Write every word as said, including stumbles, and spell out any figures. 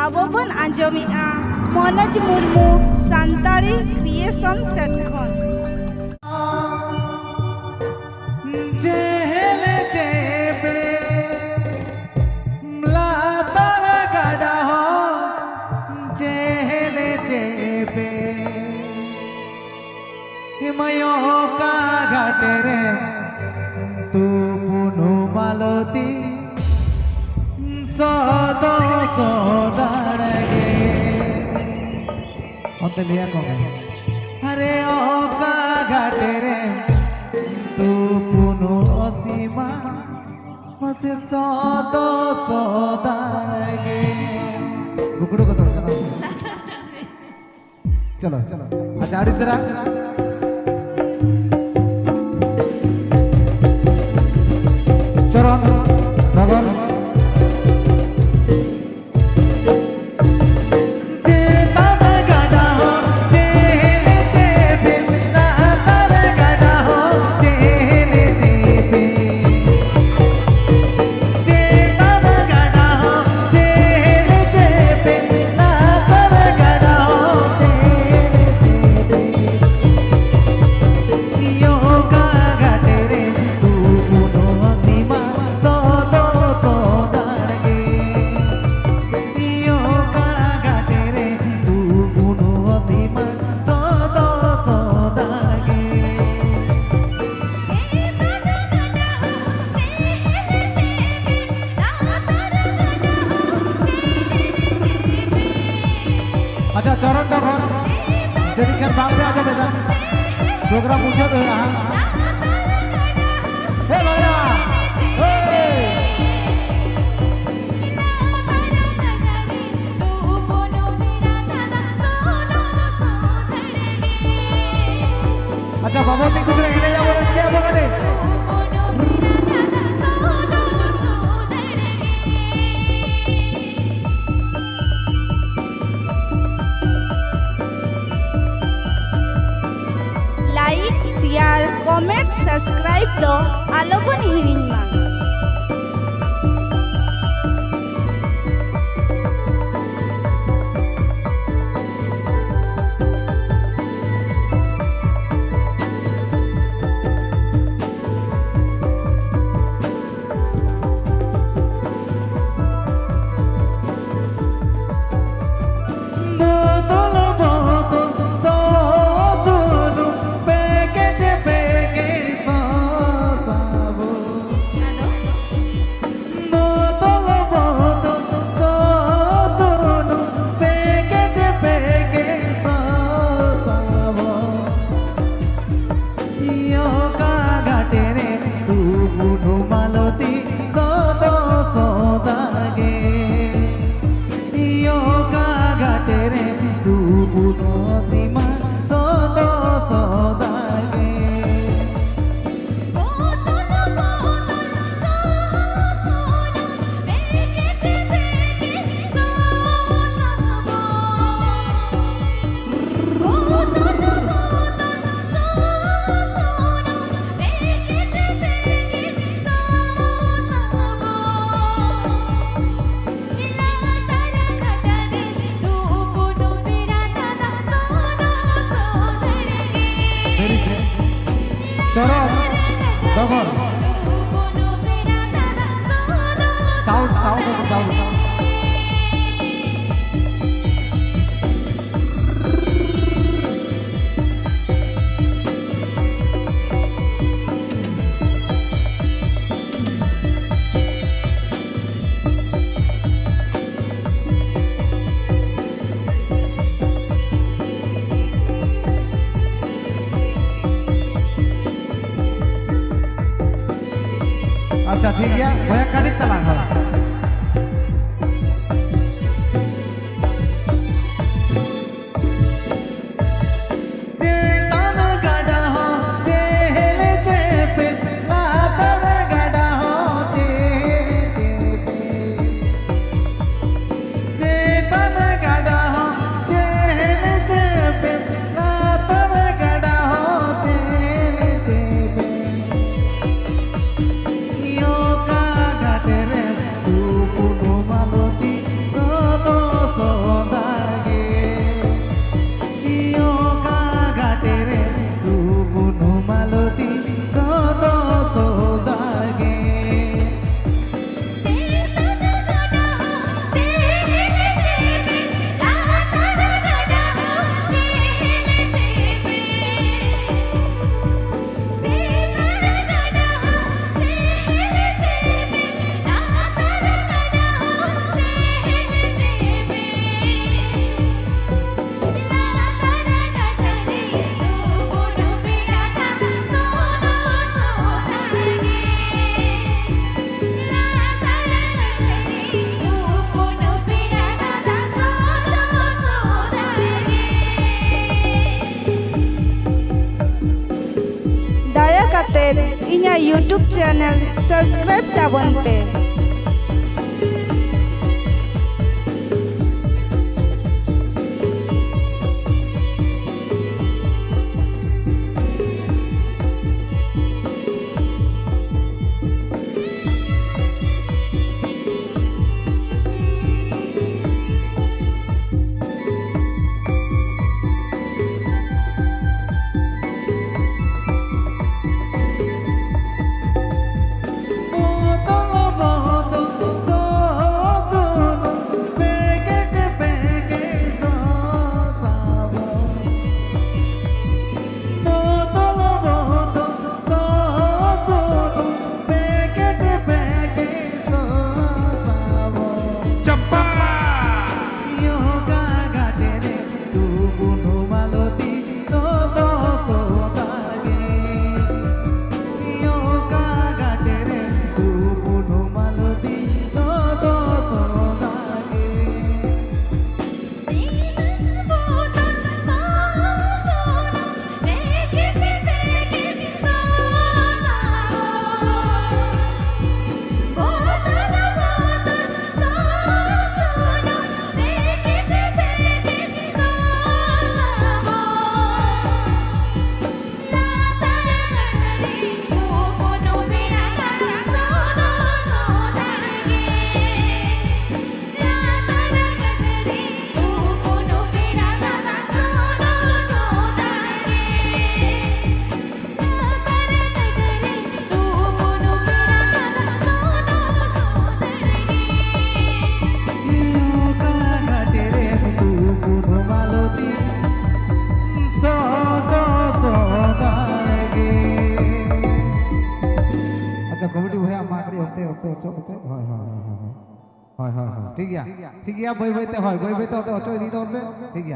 ᱟᱵᱚ ᱵᱚᱱ ᱟᱸᱡᱚᱢᱮᱜᱼᱟ ᱢᱚᱱᱳᱡᱽ ᱢᱩᱨᱢᱩ ᱥᱟᱱᱛᱟᱲᱤ ᱠᱨᱤᱭᱮᱥᱚᱱ ᱥᱮᱫ ᱠᱷᱚᱱ᱾ ᱡᱮᱦᱮᱞ ᱪᱮᱯᱮ, ᱞᱟᱛᱟᱨ ᱜᱟᱰᱟ ᱦᱚᱸ ᱡᱮᱦᱮᱞ ᱪᱮᱯᱮ᱾ ᱦᱤᱢᱟᱭᱚ ᱚᱠᱟ ᱜᱷᱟᱴ ᱨᱮ ᱛᱩᱯᱩᱱ ᱢᱟᱞᱚᱛᱤ ᱥᱚᱫᱚ ᱥᱚᱫᱟᱲ ᱜᱮ᱾ ᱚᱱᱛᱮ ᱞᱟᱹᱭᱟ ᱠᱚ ᱢᱮ᱾ ᱟᱨᱮ ᱚᱠᱟ ᱜᱷᱟᱴ ᱨᱮ ᱛᱩᱯᱩᱱ ᱚᱥᱤᱢᱟ ᱢᱟᱥᱮ ᱥᱚᱫᱚ ᱥᱚᱫᱟᱲ ᱜᱮ᱾ ᱜᱩᱠᱲᱩ ᱠᱚ ᱫᱚᱦᱚ ᱠᱟᱫᱟ᱾ ᱪᱚᱞᱚ, ᱪᱚᱞᱚ᱾ ᱟᱪᱪᱷᱟ, ᱟᱹᱰᱤ ᱩᱥᱟᱹᱨᱟ᱾ ᱪᱚᱨᱚᱱ, ᱰᱚᱜᱚᱨ᱾ ᱪᱮᱛᱟᱱ ᱜᱟᱰᱟ ᱦᱚᱸ ᱪᱮᱦᱮᱞ ᱪᱮᱯᱮ, ᱞᱟᱛᱟᱨ ᱜᱟᱰᱟ ᱦᱚᱸ ᱪᱮᱦᱮᱞ ᱪᱮᱯᱮ᱾ ᱪᱮᱛᱟᱱ ᱜᱟᱰᱟ ᱦᱚᱸ ᱪᱮᱦᱮᱞ ᱪᱮᱯᱮ, ᱞᱟᱛᱟᱨ ᱜᱟᱰᱟ ᱦᱚᱸ ᱪᱮᱦᱮᱞ ᱪᱮᱯᱮ᱾ ᱤᱭᱚ ᱚᱠᱟ ᱜᱷᱟᱴ ᱨᱮ ᱛᱩᱯᱩᱱ ᱚᱥᱤᱢᱟ ᱥᱚᱫᱚ ᱥᱚᱫᱟᱲ ᱜᱮ᱾ ᱤᱭᱚ ᱚᱠᱟ ᱜᱷᱟᱴ ᱨᱮ ᱛᱩᱯᱩᱱ ᱚᱥᱤᱢᱟ ᱥᱚᱫᱚ ᱥᱚᱫᱟᱲ ᱜᱮ᱾ ᱟᱪᱪᱷᱟ, ᱪᱚᱨᱚᱱ ᱰᱚᱜᱚᱨ, ᱡᱟᱹᱱᱤᱡ ᱠᱷᱟᱱ ᱵᱟᱝ ᱯᱮ ᱟᱸᱡᱚᱢ ᱮᱫᱟ᱾ ᱯᱨᱳᱜᱨᱟᱢ ᱢᱩᱪᱟᱹᱫ ᱦᱩᱭᱩᱜᱼᱟ ᱦᱟᱸᱜ᱾ ᱦᱮ ᱵᱷᱟᱭᱟ, ᱦᱮ᱾ ᱟᱪᱪᱷᱟ, ᱵᱟᱵᱟ ᱛᱤᱠᱩ ᱫᱚ ᱮᱱᱮᱡ ᱟᱵᱚ, ᱨᱟᱹᱥᱠᱟᱹ ᱟᱵᱚ ᱠᱟᱹᱴᱤᱡ᱾ Like, share, comment, subscribe ᱫᱚ ᱟᱞᱚᱵᱚᱱ ᱦᱤᱲᱤᱧ ᱢᱟ᱾ Sound, sound, sound. ᱟᱪᱪᱷᱟ, ᱴᱷᱤᱠ ᱜᱮᱭᱟ, ᱵᱚᱭᱦᱟ, ᱠᱟᱹᱴᱤᱡ ᱛᱟᱞᱟᱝ ᱦᱚᱸ᱾ ᱪᱮᱛᱟᱱ ᱜᱟᱰᱟ ᱦᱚᱸ ᱪᱮᱦᱮᱞ ᱪᱮᱯᱮᱞ, ᱞᱟᱛᱟᱨ ᱜᱟᱰᱟ ᱦᱚᱸ ᱪᱮᱦᱮᱞ ᱪᱮᱯᱮᱞ᱾ ᱪᱮᱛᱟᱱ ᱜᱟᱰᱟ ᱦᱚᱸ ᱪᱮᱦᱮᱞ ᱪᱮᱯᱮᱞ, ᱞᱟᱛᱟᱨ ᱜᱟᱰᱟ ᱦᱚᱸ ᱪᱮᱦᱮᱞ ᱪᱮᱯᱮᱞ᱾ ᱤᱭᱚᱠᱟ ᱜᱷᱟᱴ ᱨᱮ ᱛᱩᱯᱩᱱ ᱢᱟᱞᱚᱛᱤ ᱥᱚᱫᱚ ᱥᱚᱫᱟ ᱜᱮ᱾ ᱤᱭᱚᱠᱟ ᱜᱷᱟᱴ ᱨᱮ ᱛᱩᱯᱩᱱ ᱢᱟᱞᱚᱛᱤ ᱥᱚᱫᱚ ᱥᱚᱫᱟ ᱜᱮ᱾ ᱫᱟᱭᱟ ᱠᱟᱛᱮᱫ ᱤᱧᱟᱹᱜ YouTube channel subscribe ᱛᱟᱵᱚᱱ ᱯᱮ᱾ ᱤᱭᱚᱠᱟ ᱜᱟᱰᱮ ᱨᱮ ᱰᱩᱵᱩᱱ ᱢᱟᱞᱚᱛᱤ ᱫᱚ ᱫᱚᱥᱚ ᱫᱟᱜᱮ᱾ ᱤᱭᱚᱠᱟ ᱜᱟᱰᱮ ᱨᱮ ᱰᱩᱵᱩᱱ ᱢᱟᱞᱚᱛᱤ ᱫᱚ ᱫᱚᱥᱚ ᱫᱟᱜᱮ᱾ ᱟᱪᱪᱷᱟ, ᱠᱚᱢᱤᱴᱤ ᱵᱚᱭᱦᱟ, ᱢᱟ ᱠᱟᱹᱴᱤᱡ ᱚᱱᱛᱮ, ᱚᱱᱛᱮ ᱚᱪᱚᱜ ᱠᱟᱛᱮ᱾ ᱦᱳᱭ, ᱦᱳᱭ, ᱦᱳᱭ, ᱦᱳᱭ, ᱦᱳᱭ᱾ ᱦᱳᱭ, ᱦᱳᱭ, ᱦᱳᱭ, ᱴᱷᱤᱠ ᱜᱮᱭᱟ, ᱴᱷᱤᱠ ᱜᱮᱭᱟ, ᱵᱟᱹᱭ ᱵᱟᱹᱭ ᱛᱮ, ᱦᱳᱭ, ᱵᱟᱹᱭ ᱵᱟᱹᱭ ᱛᱮ ᱚᱱᱛᱮ ᱚᱪᱚᱜ ᱤᱫᱤ ᱛᱟᱵᱚᱱ ᱯᱮ, ᱴᱷᱤᱠ ᱜᱮᱭᱟ᱾